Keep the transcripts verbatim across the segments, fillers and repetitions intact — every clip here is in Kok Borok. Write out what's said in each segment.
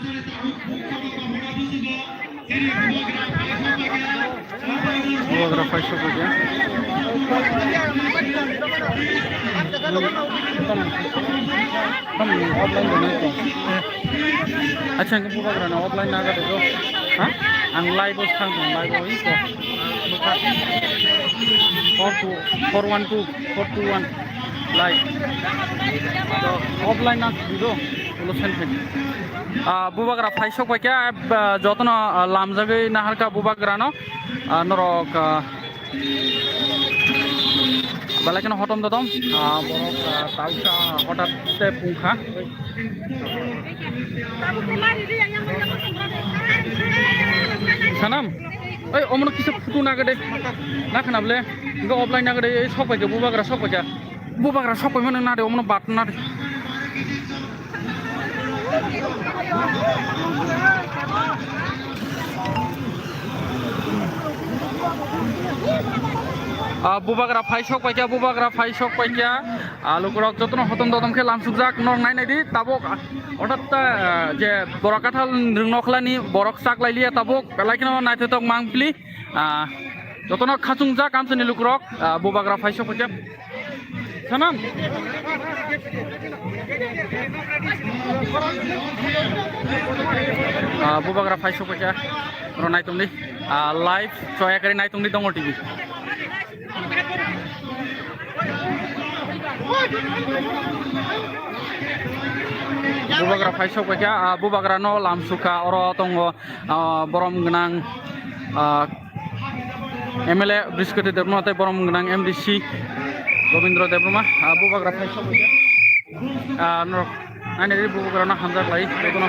Bubagra phai sokbaikha. Acha, ang bubagra na offline na gado. Ha? Ang live o thang thang live o iko. Four two, four one two, four two one. Live. Offline na video. Ulo sen sen. Ah, bubagra phai sokbaikha, ah, jotono, ah, lamjagwi naharkha bubagrano, ah, norok, ah, belai kheno hotom totom, ah, borok, ah, tausa hotat se pungkha. Sanam, oi, omono kisa photo nagade, nakhana bole, hinkhe offline nagade, ei sokbaikha, bubagra sokbaikha. Bubagra sokpaima nang nadi, omono bat nadi. Ah, bubagra phai sokpaikha, bubagra phai sokpaikha. Ah, lukurok jotono hotom totom khe lamsukjak, norok nai nai di, tabuk, ah, hothat ta, ah, je borok kathal nwng nokhlani borok chak lai liya, tabuk belai kheno naithotok mangpili. Ah, jotono khachungjak amchaini lukurok, ah, bubagra phai sokpaikha. Sanam. Ah, bubagra phai sokpaikha. Oro naitongdi. Ah, live choya kari naitongdi Dongol T V. Bubagra phai sokpaikha, ah, bubagra no lamsukha, oro tongo, ah, borom gwnang, ah, M L A Brihaspati Debbarma tei borom gwnang M D C Gobindra Debbarma, ah, bubagra phai sokpaikha. Ah, norok nainai di bubagrano hamjak lai jotono.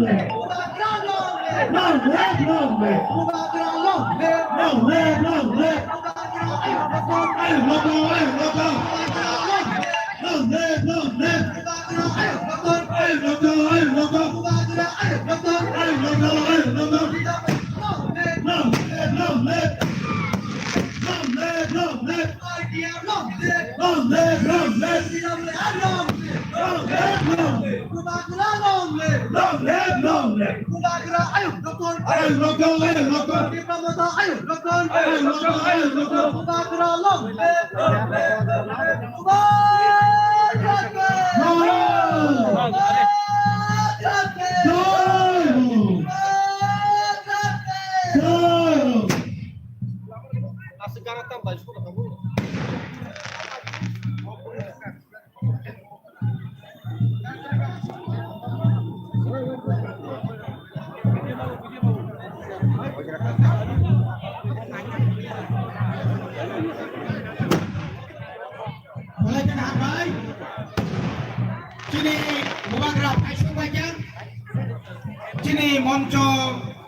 Bubagra long live! Long live, long live! Bubagra long live! Long live, long live! Bubagra ayuk rwtun! Ayuk rwtun, ayuk rwtun! Bubagra long live! Long live, long live! Bubagra ayuk rwtun! Ayuk rwtun, ayuk rwtun! Bubagra ayuk rwtun! Ayuk rwtun, ayuk rwtun! Bubagra long live! Long live, long live! Long live, long live! Idea long live! Long live, long live! Idea long live! Long live, long live! Bubagra long live! Long live, long live! Bubagra ayuk rwtun! Ayuk rwtun, ayuk rwtun! Tipra Motha ayuk rwtun! Ayuk rwtun, ayuk rwtun! Bubagra long live! Long live, long live! Bubagra! Long live! Bubagra! Long live! Bubagra! Long live! Belai kheno hambai. Chini bubagra phaisok baikha. Chini moncho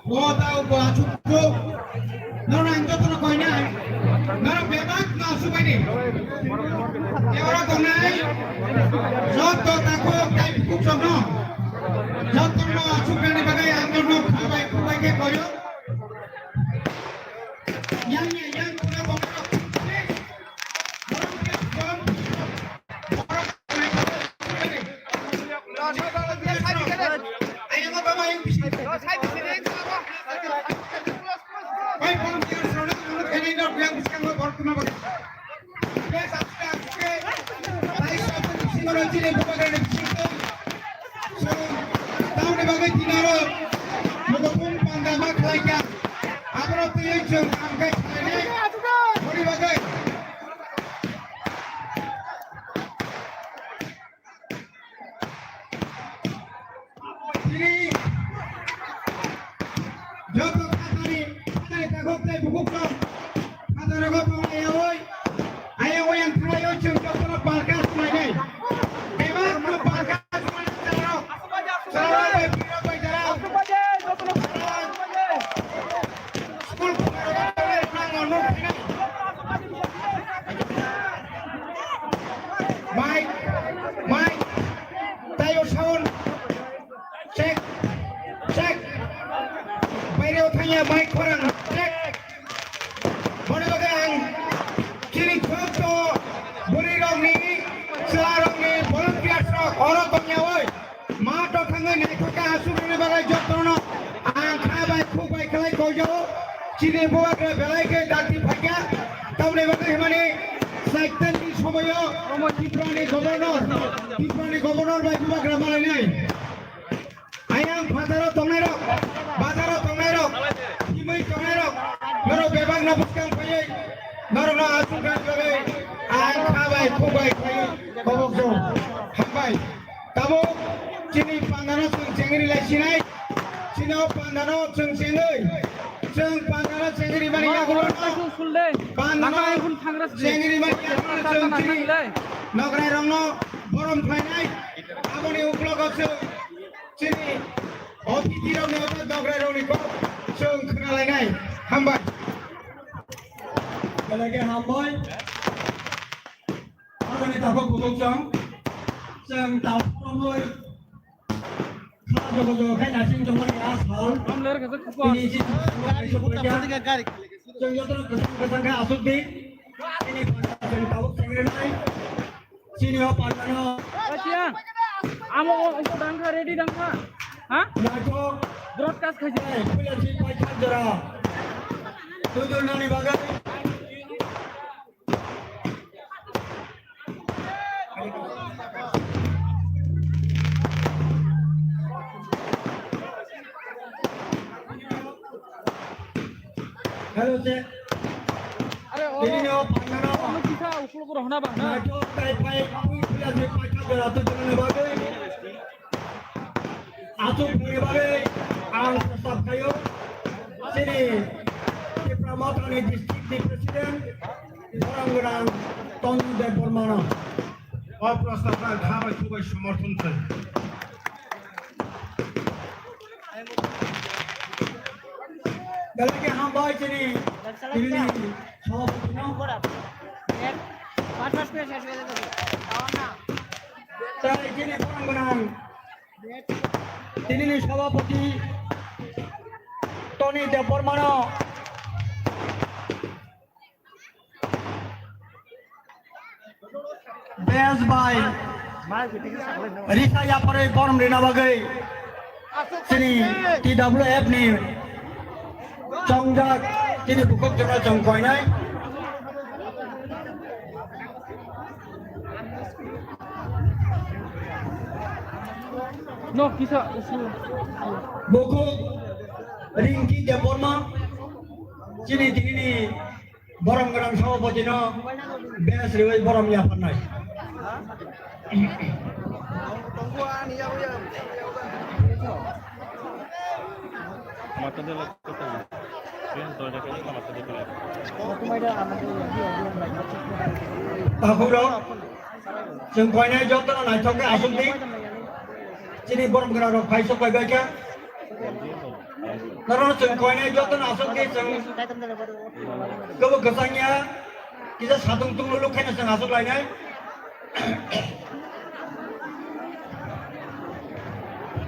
o tao bo achukgo. Norok ang jotono koinai. Norok bebak no asuk baini. Ebora tongnai. Joto takhuk tai bukhuk sokno. Jotono asuk nani bagwi ang norokno khabai khubai khe koyo. Yang ya yang pura bongkok. Tamoni bagwi tinaro mukutung panda ma khlaikha. Aboro twiwi chwng ang khe khlainai. Boni bagwi. Tini joto khatani, khatani takhuk tei bukhuk rok khatani rok tonglaiwi, ayang oyang khlaiwi chwng jotono palka swlainai. Bebak no palka swlainai chwla rok. Chwla rok bai bwrwi rok bai jara. School khulai rok bai thango nuk khainai. Mic, mic, tayo sound, check, check. Baireo thangya mic khorang, check. Boni bagwi ang chini joto bwrwi rokni, chwla rokni, volunteers rok oro tongya oi. Mato thangwi naithok khe aswk rwni bagwi jotono ang kha bai khuk bai khlai koijao. Chini bubagra belai khe dakti phaikha. Tamoni bagwi hwnmani saitani somoio omo Tripurani governor, Tripurani governor bai bubagra malainai. Ayang phataro tongnairok, bazaro tongnairok, himwi tongnairok, norok bebakno bwskang phaiwi norokno aswk rwni bagwi ang kha bai khuk bai khlaiwi kobokjao. Hambai. Tabuk chini pandano chwng chengri lai sinai, chini o pandano chwng chengwi, chwng pandano chengri mani yagulo no, pandano chengri mani yagulo chwng chini nograi rokno borom khlainai, aboni uklogo chwng chini othiti rokni oto nograi rokni kok chwng khwnalainai. Hambai. Belai khe hambai. Aboni takhuk bukhuk chwng, chwng talsarogwi kha jogo jogo khe naising tongmani a sal. Tini chini chwng jotono kwchang kwchang khe aswk di. Chini panda chwng tabuk chengrinai. Chini o pandano. Amo dangkha, ready dangkha. Ha? Naithok. Broadcast khaijak. Puila si paithak jora. Tujulnani bagwi. Hello, check. Are, o, tini no pangano. Ano kisa uklo ko rohna ba na. Naithok tai phai pui pui ase paitha jora to jora ne bagwi. Aswk phungni bagwi ang prostab khaio. Chini Tipra Mothani district ni president Borang Gwnang Tonu Debbarmano. O prostab ang kha bai khuk bai somorthon khlai. Belai khe hambai chini, chini sabhapati no. Tai chini borong gwnang, chini ni sabhapati Tony Debbarma no. Bes bai risa yapharwi borom rina bagwi chini T W F ni chongjak chini bukhuk jora chong koinai. No, kisa usu. Bukhuk Ringki Debbarma chini tini ni Borom gwnang sabhapati no bes riwi borom yapharnai. Takhuk rok, chwng koinai joto no naithok khe aswk di. Chini borom gwnang rok phai sok bai bai kha. Norok chwng koinai joto no aswk di chwng. Kebo kwchangya kisa satung tunglo luk khaina chwng aswk lainai.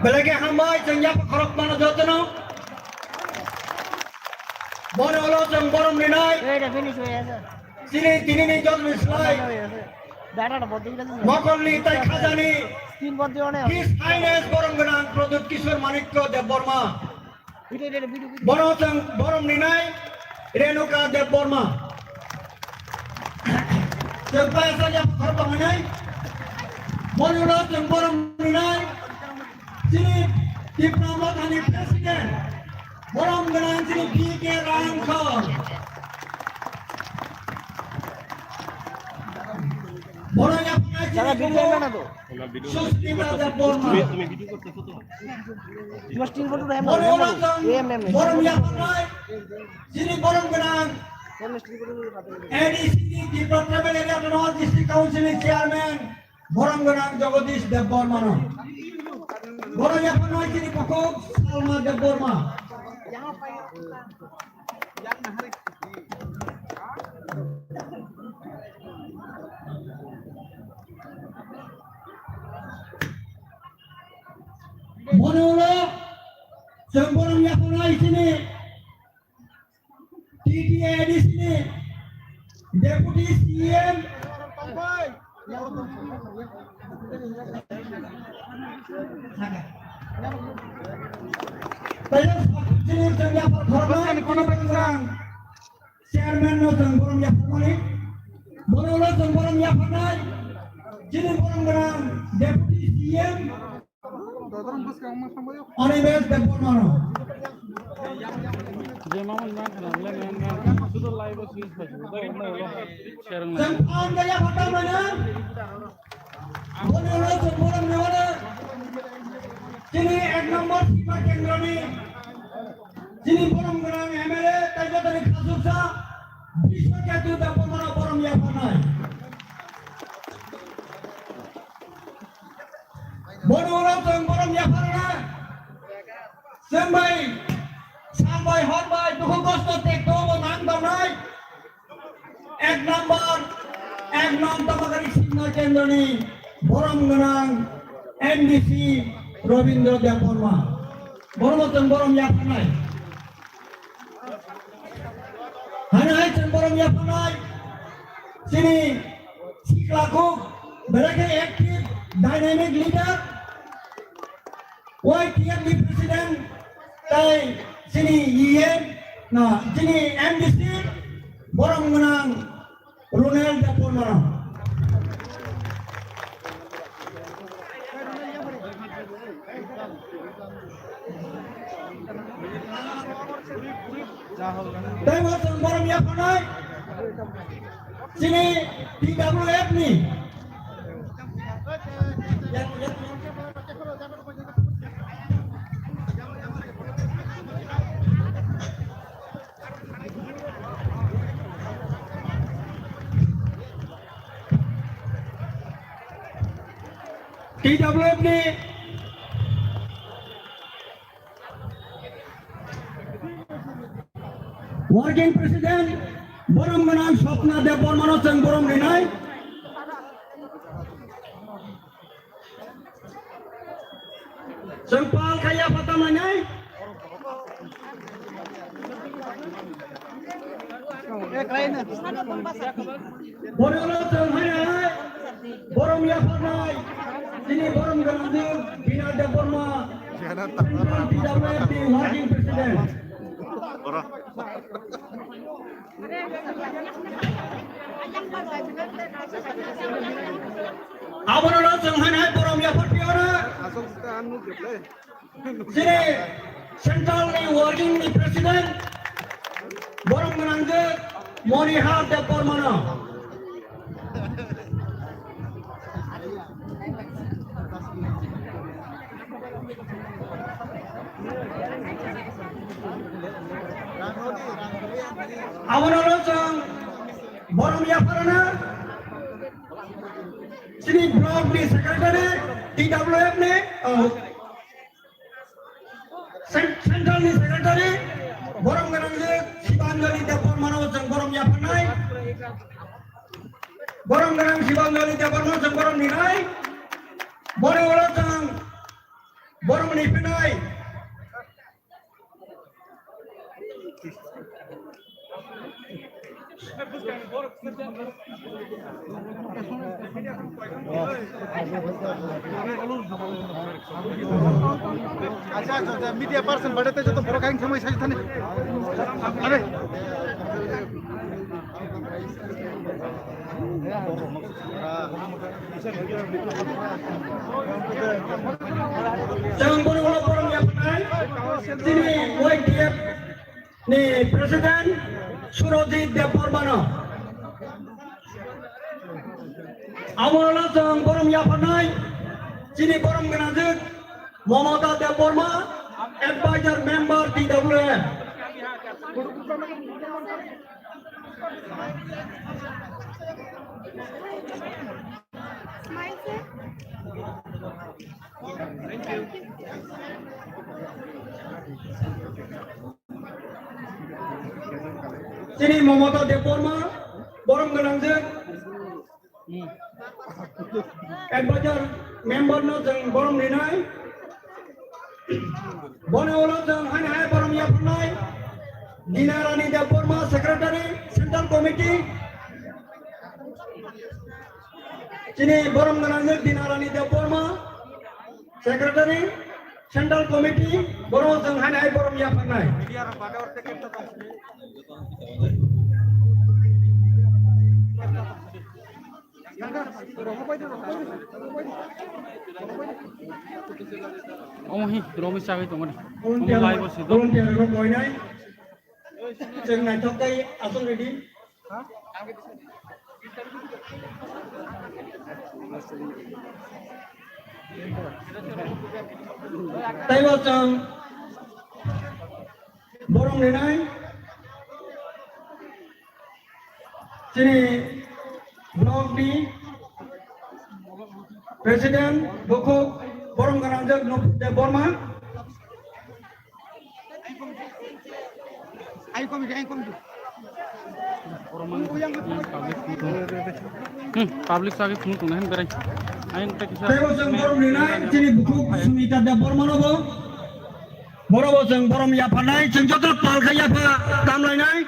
Belai khe hambai chwng yapha khorok mano joto no. Boni ulo chwng borom rinai. Chini tini ni joto ni slai. Mokolni tai khajani. His Highness borom gwnang Pradyut Kishore Manikya Debbarma. Bono chwng borom rinai Renuka Debbarma. Chwng paisa ya khor tongnai. Boni ulo chwng borom rinai. Chini Tipra Mothani President. Borom gwnang chini B K Rangkhor. Borom ya phai chini Susmita Debbarma. Borom yapharnai, chini borom gwnang, A D C ni Tipra Tribal Area Autonomous District Council ni Chairman, borom gwnang Jagadish Debbarma no. Borom yapharnai chini bukhuk Salma Debbarma. Boni ulo chwng borom yapharnai chini T T A D C ni Deputy C M. Tei chini chwng yaphar khoroknai chini chwng Chairman no chwng borom yapharmani. Bono ulo chwng borom yapharnai. Chini borom gwnang Deputy C M. Animesh Debbarma no. Je mamul man khana le man man sudo live o switch khai sudo da na ulo. Chwng phang da yapharmani. Bono ulo chwng borom yapharnai. Chini ek number Sima Kendra ni. Chini borom gwnang M L A tai jotoni khasuksa Biswa Ketu Debbarma no borom yapharnai. Boni ulo chwng borom yapharnai. Chwng bai, sal bai, hor bai, dukhu kosto tekto bo nang tongnai. Ek number, ek nong Tamagari Singha Kendroni borom gwnang M D C Robindra Debbarma. Borom chwng borom yapharnai. Hani hai chwng borom yapharnai. Chini sikla kuk, belai khe active, dynamic leader. Y T F ni president tai chini E M na chini M D C borom gwnang Ronel Debbarma. Tei bo chwng borom yapharnai chini T W F ni. T W F ni. Working President, borom gwnang Swapna Debbarmano chwng borom rinai. Chwng pal khai yapha tamlainai. Borok chwng hainai, borom yapharnai, chini borom gwnang Bina Debbarma, Central T W F ni Working President. Abono no chwng hainai borom yapharphiya ora. Chini Central ni Working ni President, borom gwnang je Monihar Debbarmano. Abono no chwng borom yapharna chini block ni secretary, T W F ni, oh, Cent-, Central ni Secretary, borom gwnang je Shibanjali Debbarmano chwng borom yapharnai. Borom gwnang Shibanjali Debbarmano chwng borom ninai. Boni ulo chwng borom niphinai. Acha, acha, acha, media person bade te joto borok kain samai sai thani. Are. Chwng boni ulo borom yapharnai, chini Y T F ni President Surojit Debbarmano. Amo ulo chwng borom yapharnai, chini borom gwnang je Mamata Debbarma, Advisor Member T W F. Chini Mamata Debbarma, borom gwnang je Advisor Member no chwng borom rinai. Boni ulo chwng haini hai borom yapharnai. Dinarani Debbarma, Secretary, Central Committee. Chini borom gwnang je Dinarani Debbarma, Secretary, Central Committee, borok chwng haini hai borom yapharnai. Omo hi, romi sagwi tongmani. Omo live o se do. Volunteer rok koinai. Chwng naithok kai aswk ready. Taibo chwng borom rinai. Chini block ni President bukhuk borom gwnangjak Nupur Debbarma. Ayung komi, ayung komi. Hmm, public sagi phone tong hen berai. Ayung tak kisa. Taibo chwng borom rinai, chini bukhuk Sumita Debbarma no bo. Borok bo chwng borom yapharnai, chwng joto pal khe yapha tamlainai.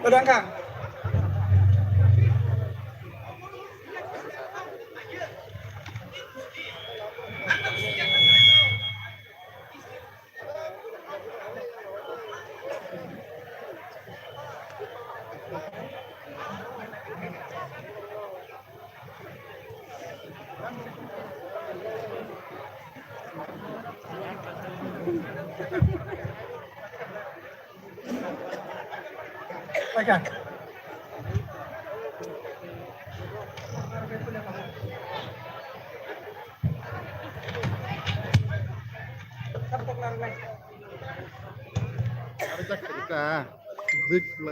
Kadang kang.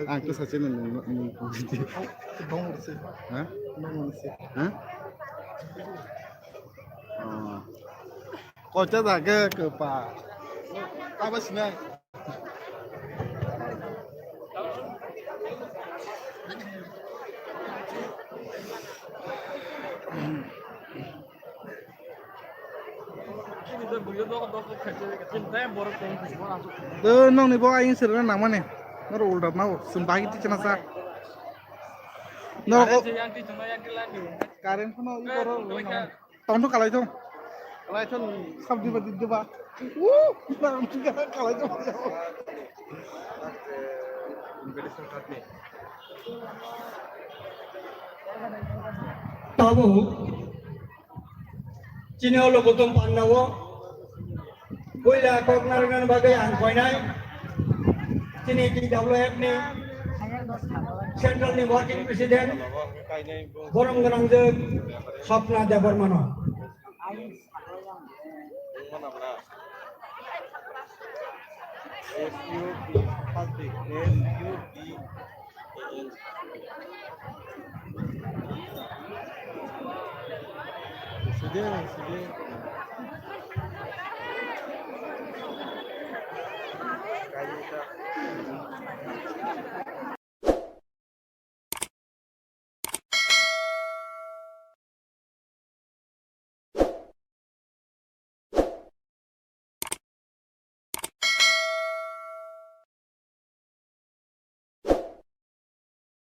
Ang to sachi nung nung nung. Ha? Ha? Oh. Kocha da ke ke pa. Apa sih na? Do nongni bo aying sirna nangmani. Noro ulda nao, sum bagi tichana sa. Noro current phano i koro. Tong to kalai tong. Kalai tong. Sabdi ba didde ba. Uh, kalai tong. Tabuk chini ulo kutung pandao puila kok narwknani bagwi ang koinai chini T W F ni Central ni Working President borom gwnangjwk Swapna Debbarmano. S U B, first big, S U B A N. Sidi, sidi.